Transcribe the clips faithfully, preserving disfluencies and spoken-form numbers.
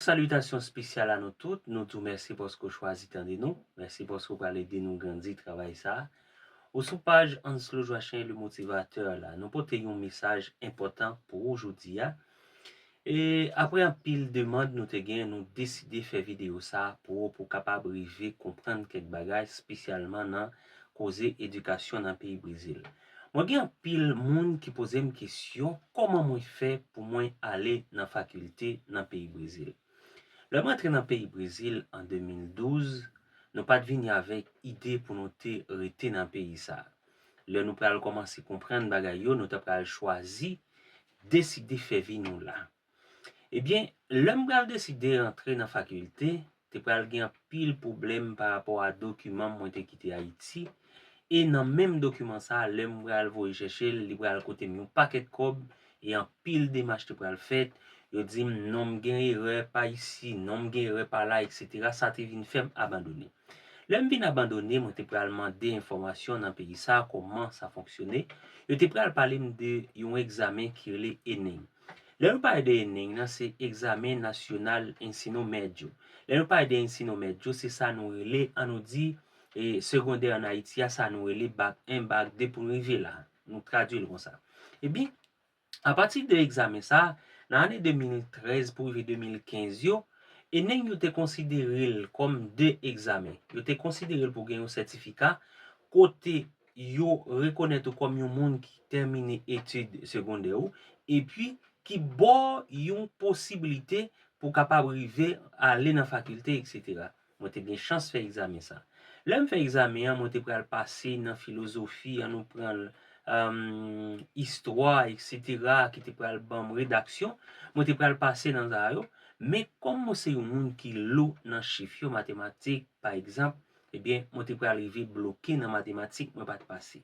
Salitasyon espesyal a nou tout. Nou di w mèsi paske w chwazi tande nou. Mèsi paske w pral ede nou grandi travay sa a. Ou sou paj Anslo Joachim le Motivateur la. Nou pote yon mesaj enpòtan pou ou jodi a. E apre anpil demann nou te gen, nou deside fè videyo sa a pou ou, pou w kapab rive konprann kèk bagay, espesyalman nan koze edikasyon nan peyi Brezil. Mwen gen anpil moun ki poze m kesyon, kòman mwen fè pou mwen ale nan fakilte nan peyi Brezil? Lè mwen antre nan peyi Brezil an de mil douz, nou pa t vini avèk ide pou nou te rete nan peyi sa a. Lè nou pral kòmanse konprann bagay yo, nou ta pral chwazi deside fè vi nou la. Ebyen, lè m pral deside rantre nan fakilte, te pral gen anpil pwoblèm pa rapò a dokiman mwen te kite Ayiti. E nan menm dokiman sa a, lè m pral voye chèche l, li pral koute m yon pakèt kòb e anpil demach te pral fèt. Yo di m non m gen erè pa isi, non m gen erè pa la, etsetera. Sa te vin fè m abandone. Lè m vin abandone, mwen te pral mande enfòmasyon nan peyi sa a, kòman sa fonksyone. Yo te pral pale m de yon egzamen ki rele ENEM. Lè nou pale de ENEM nan, se egzamen nasyonal ensino medyo. Lè nou pale de ensino medyo, se sa nou rele, an nou di, e, segondè an Ayiti a, sa nou rele bak en, bak de pou n rive la. Nou tradui l konsa. Ebyen, apati de egzamen sa a, nan ane de mil trèz pou rive de mil kenz yo, ENEM yo te konsidere l kòm de egzamen. Yo te konsidere l pou gen yon sètifika kote yo rekonèt ou kòm yon moun ki tèmine etid segondè ou, epi ki ba w yon posiblite pou w kapab rive ale nan fakilte, etsetera. Mwen te gen chans fè egzamen sa. Lè m fè egzamen an, mwen te pral pase nan filozofi, an nou pran l, um, istwa, etsetera, ki te pral ban m redaksyon. Mwen te pral pase nan sa yo. Men kòm mwen se yon moun ki lo nan chif yo, matematik, pa egzanp, ebyen, mwen te pral rive bloke nan matematik, mwen pa t pase.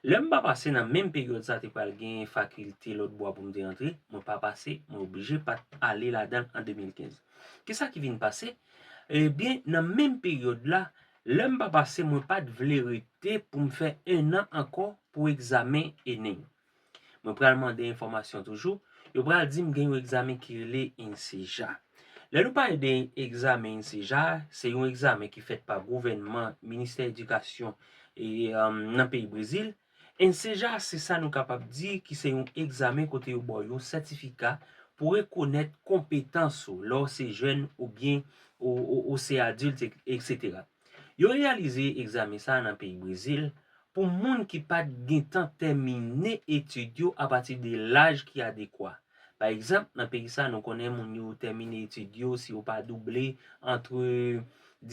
Lè m pa pase nan menm peryòd sa, te pral gen fakilte lòt bò pou m te antre, mwen pa pase, mwen oblije pa t ale ladan l an de mil kenz. Kisa ki vin pase? Ebyen, nan menm peryòd la, lè m pa pase, mwen pa t vle rete pou m fè en an ankò pou egzamen ENEM. Mwen pral mande enfòmasyon toujou. Yo pral di m gen yon egzamen ki rele ENSEJA. Lè nou pale de egzamen ENSEJA, se yon egzamen ki fèt pa gouvènman, Ministè Edikasyon e, um, nan peyi Brezil. ENSEJA, se sa nou kapab di ki se yon egzamen kote yo ba w yon sètifika pou rekonèt konpetans ou, lè w se jèn oubyen ou, ou, ou se adilt, etsetera. Yo reyalize egzamen sa a nan peyi Brezil pou moun ki pa t gentan tèmine etid yo apati de laj ki adekwa. Pa egzanp, nan peyi sa, nou konnen moun yo tèmine etid yo, si yo pa double, antre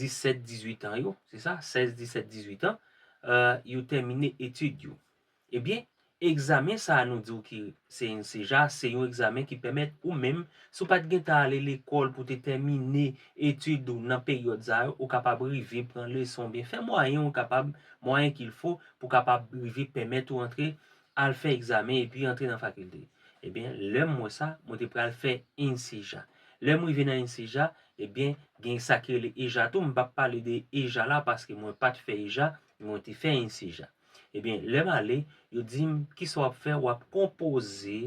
disèt, dizuit an yo, se sa, sèz, disèt, dizuit an, euh, yo tèmine etid yo. Ebyen, egzamen sa a nou di w ki se ENSEJA, se yon egzamen ki pèmèt ou menm, si w pa t gentan ale lekòl pou te tèmine etid ou nan peryòd sa yo, ou kapab rive pran leson, byen fè mwayen ou kapab, mwayen qu'il faut, pou kapab rive pèmèt ou antre, al fè egzamen epi antre nan fakilte. Ebyen, lè m wè sa, mwen te pral fè ENSEJA. Lè m rive nan ENSEJA, ebyen, gen sa ki rele EJA tou. M p ap pale de EJA la paske mwen pa t fè EJA, mwen te fè ENSEJA. Ebyen, lè m ale, yo di m, kisa w ap fè? W ap konpoze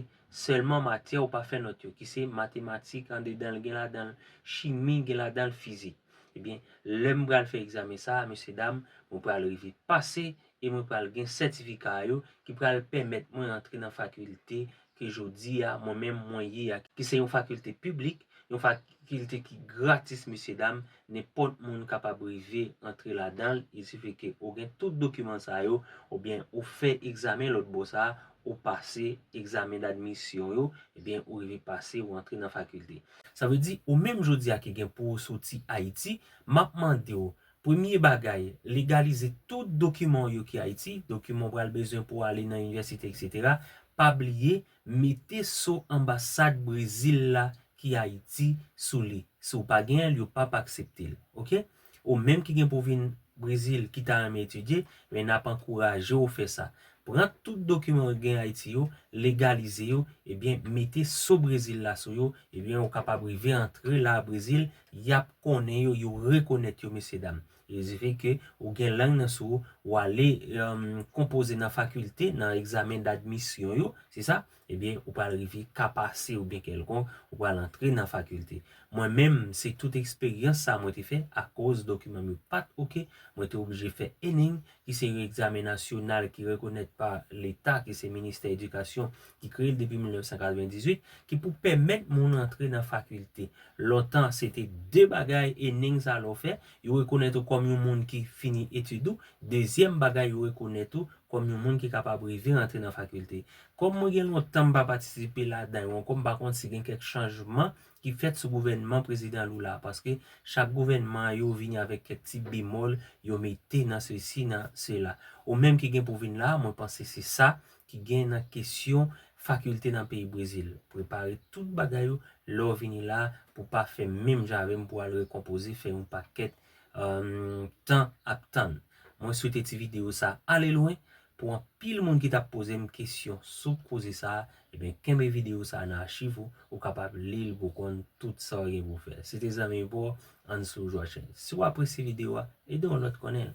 sèlman matyè ou pa fè nòt yo, ki se matematik, andedan l gen ladan l chimi, gen ladan l fizik. Ebyen, lè m pral fè egzamen sa a, mesye dam, mwen pral rive pase e mwen pral gen sètifika yo ki pral pèmèt mwen antre nan fakilte ke jodi a, mwen menm mwen ye a, ki se yon fakilte piblik, yon fakilte ki gratis, mesye dam, nenpòt moun kapab rive antre ladan l, il suffit ke ou gen tout dokiman sa yo, oubyen ou fè egzamen lòt bò sa a, ou pase egzamen dadmisyon yo, ebyen, ou rive pase, ou antre nan fakilte. Sa vle di, ou menm jodi a ki gen pou ou soti Ayiti, m ap mande w, premye bagay, legalize tout dokiman w yo ki Ayiti, dokiman w pral bezwen pou w ale nan inivèsite, etsetera. Pa bliye, mete so anbasad Brezil la ki Ayiti sou li. Si w pa genyen l, yo p ap aksepte l. Oke? Ou menm ki gen pou vin Brezil, ki ta renmen etidye, men n ap ankouraje w fè sa. Pran tout dokiman w gen Ayiti yo, legalize yo, ebyen, mete so Brezil la sou yo, ebyen, ou kapab rive antre la Brezil, y ap konnen yo, yo rekonèt yo, mesye dam. E se fè ke ou gen lang nan sou ou, ou ale, um, konpoze nan fakilte, nan egzamen dadmisyon yo, se sa, ebyen, ou pral rive ka pase oubyen kèlkonk, ou pral antre nan fakilte. Mwen menm, se tout eksperyans sa mwen te fè, akoz dokiman m yo pa t oke, mwen te oblije fè ENING, ki se yon egzamen nasyonal ki rekonèt pa Leta, ki se Ministè Edikasyon, ki kreye l depi mil nèf san katrevendizuit, ki pou pèmèt moun antre nan fakilte. Lontan, se te de bagay ENING sa lè w fè, yo rekonèt ou kòm yon moun ki fini etid ou, dezyèm bagay yo rekonèt ou kòm yon moun ki kapab rive rantre nan fakilte. Kòm mwen gen lontan m pa patisipe ladan yo, ankò m pa konn si gen kèk chanjman ki fèt sou gouvènman prezidan Lula, paske chak gouvènman yo vini avèk kèk ti bemòl yo mete nan sesi, nan sela. Ou menm ki gen pou vin la, mwen panse se sa ki gen nan kesyon fakilte nan peyi Brezil. Prepare tout bagay ou lè w vini la pou pa fè menm jan avè m pou al rekonpoze, fè yon pakèt, um, tan ap tann. Mwen swete ti videyo sa ale lwen pou anpil moun ki t ap poze m kesyon sou koze sa, ebyen, kenbe videyo sa nan achiv ou, ou kapab li l pou konn tout sa w gen pou fè. Se te zanmi w Anso Joachim. Si w apresye videyo a, ede yon lòt konnen l.